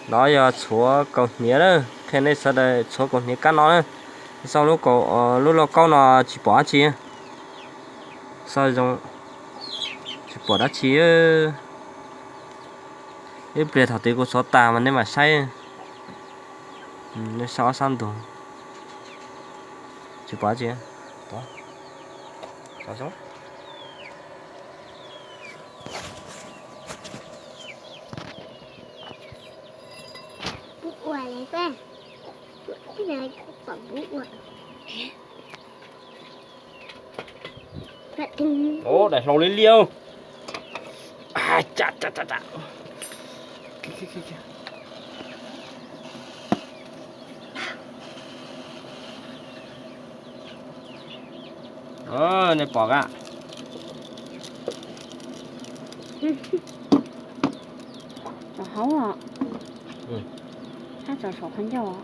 No yog txhuav kaus hniav na, qhia nej sawv daws txhuav kaus hniav kab no na. Xauj lub, lub lauj kaub no tsis pom dab tsi. Xauj zoo, tsis pom dab tsi. Ib pliag thaum twg kuv txhuav tag mas nej mam saib. Nej saib ob sab ntug, tsis pom dab tsi. Daim hlau liab liab. Nej pom ka? Haub os. Hab tso saum qhov ncauj.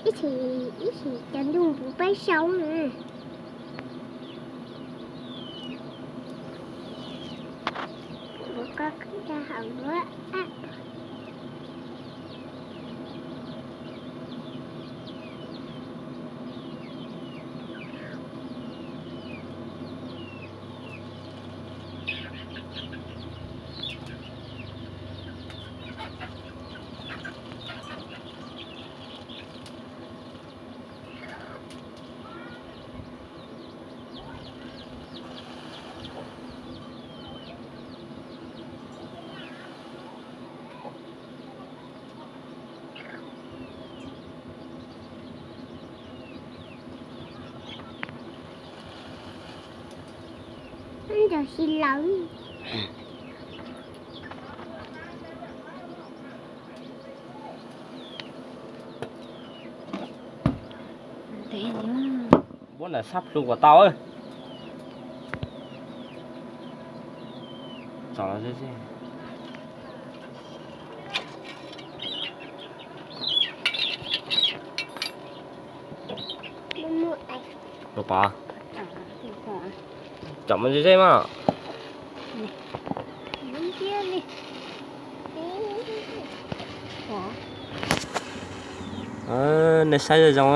Ib txhis, ib txhis cov ntuj puv peb sau na. Ua koj khwv rau hauv lub ab. Nrog si lawm. Npuab ntawm sab plhu kom tau. Pov, tsom mas ze ze mas. Nej saib zoo zoo,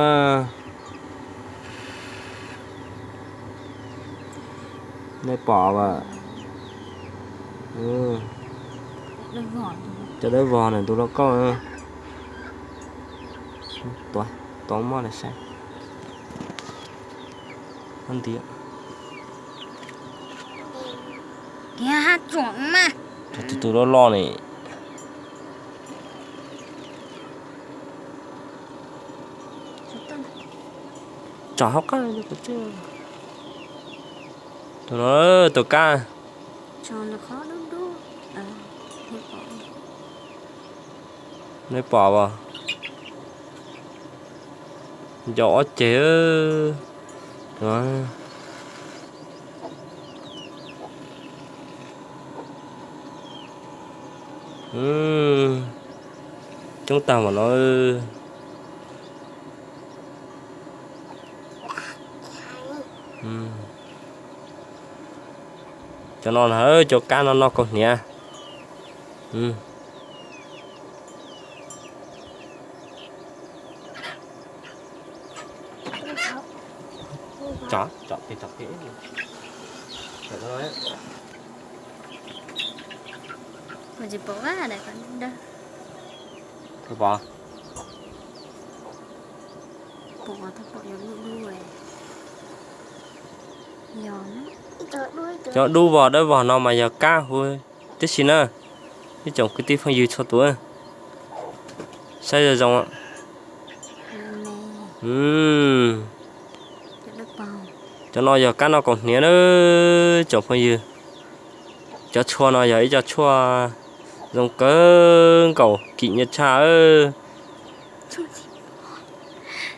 nej pom as. Cov dawb vog ntawm tus lauj kaub. Tua, tua moj saib. Nti, tus tus loj loj ne. Tsom hauv qab. Tus no, tus kab. Nej pom as, nco ob ceg. Coob tag npaum no. Cov no na, cov kab no noj kaus hniav. Cov dub vog dawb vog no mas yog kab huv tib si na. Ib tsoom kwv tij phooj ywg txhua tus, saib zoo zoo. Cov no yog kab noj kaus hniav na tsoom phooj ywg. Cov tshuaj no yog ib co tshuaj zoo kawg nkaus kim nyiaj tshaj.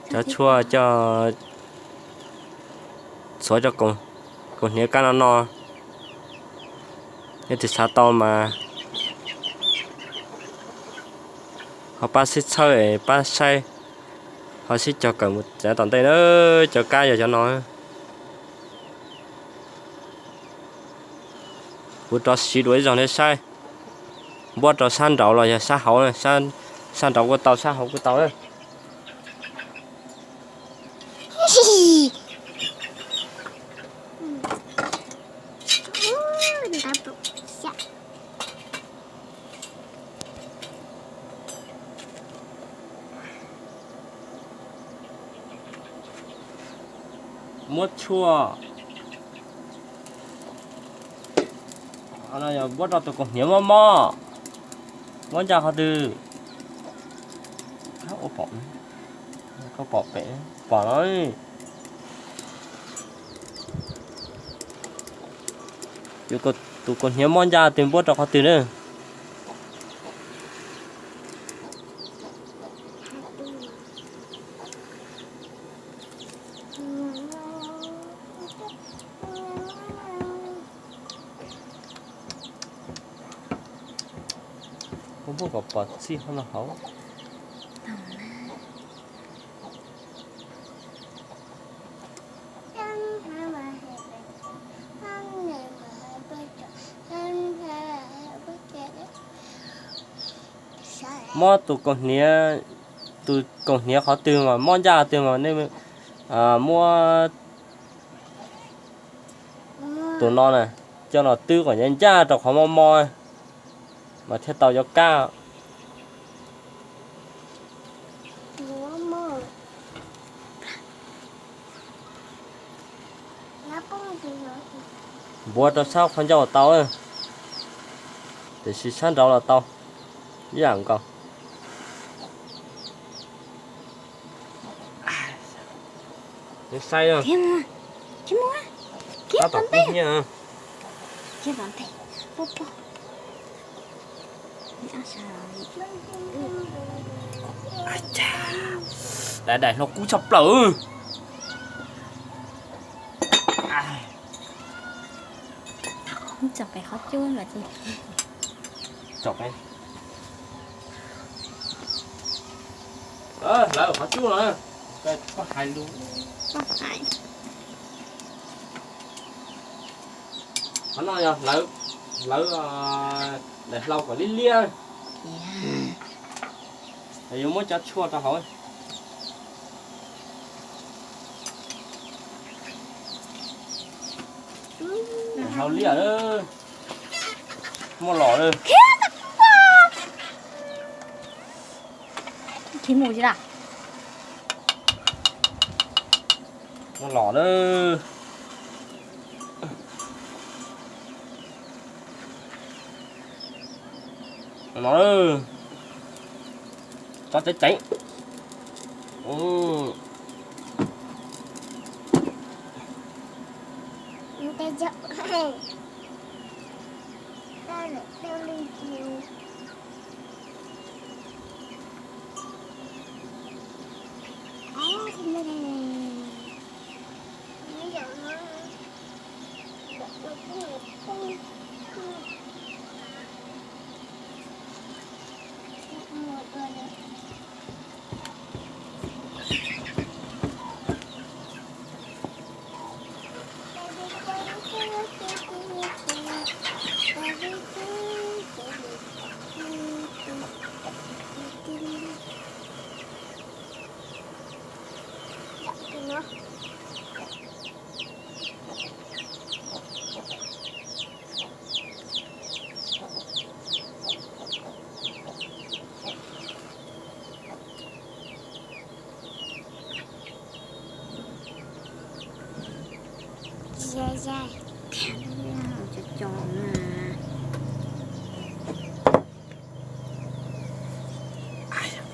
Cov tshuaj coj txhuav cov kaus hniav kab no no, yog tias xav tau mas ho pab sib txhawb es pab saib, ho sib cog kawm mus txog tom ntej na. Cov kab yog cov no. Kuv rov siv dua ib zaug nej saib, npuab rau sab nraud los yog sab hauv, sab nraud kuj tau, sab hauv kuj tau na. Muab tshuaj. Npuab rau tus kaus hniav mob mob, mob ncaj qhov twg? Pom pem, pom no. Tus kaus hniav mob ncaj twg npuab rau qhov twg na? Kuv muab kom pom txij hauv no hauv. Mob tus kaus hniav, tus kaus hniav qhov twg mas mob ncaj twg mas nej muab tus no na, coj los twb kom ncaj ncaj rau qhov mob mob mas thiaj tau yuav kab. Npuab rau sab qhov ncauj tau, tiam sis sab nraud los tau ib yam nkaus. Saib, tab tom kub hnyiab. Daim daim hlau kub tshaj plaws. Lawv qhov cub no, hais lus. Qhov no yog hlawv, hlawv daim hlau kom liab liab. Yuav muab cov tshuaj rau hauv. Daim hlau liab lawm. Muaj los lawm. Muaj los lawm. Los lawm. Tso ceev ceev.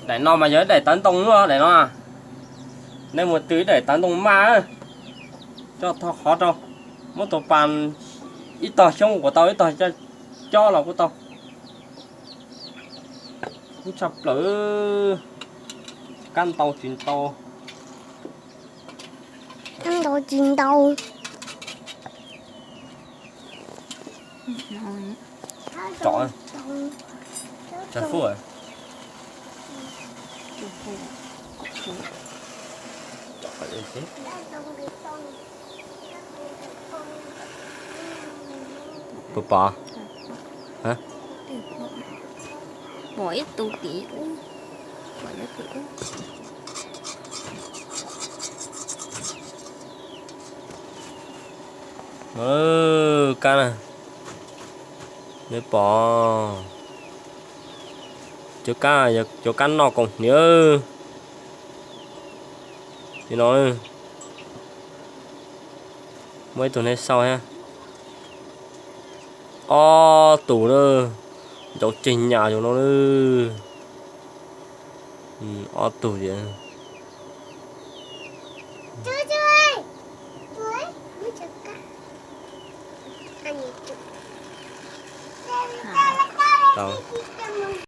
Daim no mas yog ib daim tawv ntoo, daim no. Nej mus tw ib daim tawv ntoo maj, coj tho qhov rau, muab tus pas ib tog xyoob kuj tau, ib tog cob los kuj tau. Kub tshaj plaws, kab ntau tsis ntau. Kab ntau tsis ntau. Tsom, tsom fuj. Puas pom? Pom ib tug tim ub, pom nyob tim ub. Kab na, neb pom, cov kab, cov kab noj koom hniav. Li no, muaj ib tug neb xauj thiab. Ob tug na, ncauj ceg nyas zoo no na. Ob tug tiag.